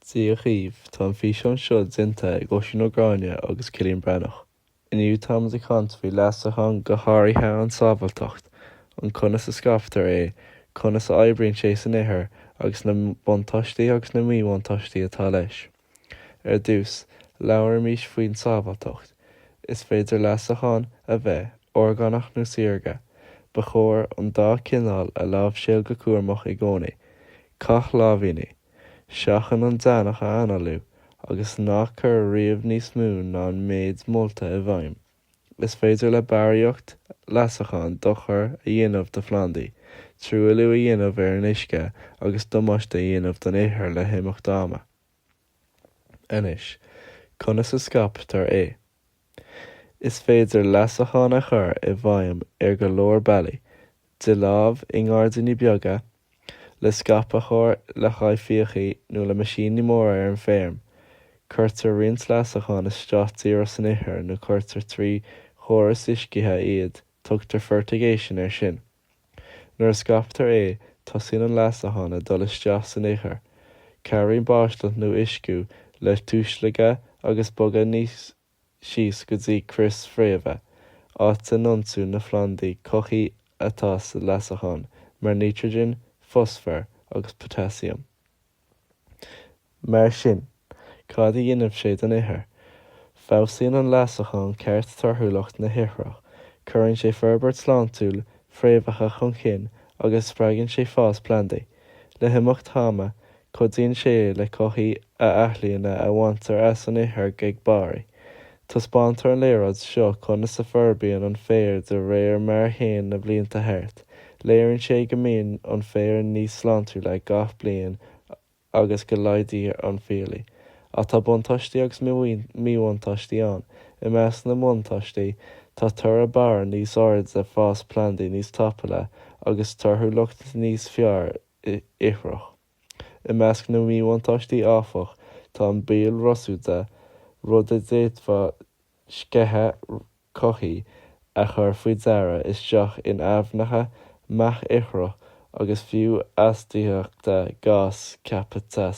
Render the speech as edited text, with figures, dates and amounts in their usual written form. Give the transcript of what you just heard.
Dia dhaoibh, tá an físeán seo déanta ag Oisín Ó Gráinne agus Cillian Breathnach. Inniu táimid ag caint faoi leasachán, go háirithe an sábháilteacht, an conas a scaiptear é, conas a oibríonn sé san ithir agus na buntáistí agus na míbhuntáistí atá leis. Ar dtús, labhraímis faoin sábháilteacht. Is féidir leasachán a bheith orgánach nó saorga. Ba chóir an dá chineál a láimhseáil go cúramach i gcónaí. Caith láimhíní. Seachain an deannach a análú, agus ná cuir riamh níos mó ná an méid molta i bhfeidhm. Is féidir le barraíocht leasacháin dochar a dhéanamh do phlandaí, truailliú a dhéanamh ar an uisce agus damáiste a dhéanamh don ithir le himeacht ama. Anois, conas a scaiptear é? Is féidir leasachán a chur i bhfeidhm ar go leor bealaí, de láimh i ngairdíní beaga, le scaipitheoir le haghaidh faichí nó le meaisíní móra ar an bhfeirm. Cuirtear roinnt leasachán isteach díreach san ithir nó cuirtear trí chóras uiscithe iad, tugtar fertigation air sin. Nuair a scaiptear é, tosaíonn an leasachán ag dul isteach san ithir. Cabhraíonn báisteach nó uisciú le tuisleagadh agus bogadh níos síos go dtí crios fréimhe, áit a n-ionsúnn na plandaí cothaithigh atá sa leasachán, mar nítrigin, fosfar agus potaisiam. Mar sin, cad a dhéanann sé don ithir? Feabhsaíonn an leasachán ceart torthúlacht na hithreach, cuireann sé forbairt shláintiúil fréamhacha chun cinn agus spreagann sé fás plandaí. Le himeacht ama, cuidíonn sé le cothaithigh a athlíonadh a bhaintear as an ithir ag barraí. Taispeántar an léaráid seo conas a forbraíonn an féar de réir mar a théann na blianta thart. Léiríonn sé go mbíonn an féar níos sláintiúla gach bliain agus go laghdaítear an fiailí. Ach tá buntáistí agus míbhuntáistí ann. I measc na mbuntáistí tá toradh barra níos airde, fás plandaí níos tapúla agus torthúlacht níos fearr ithreach. I measc na míbhuntáistí áfach tá an baol rosúide, rud a d'fhéadfadh sceitheadh cothaithigh a chur faoi deara isteach in aibhneacha, meath ithreach agus fiú astaíochtaí gás ceaptha teasa.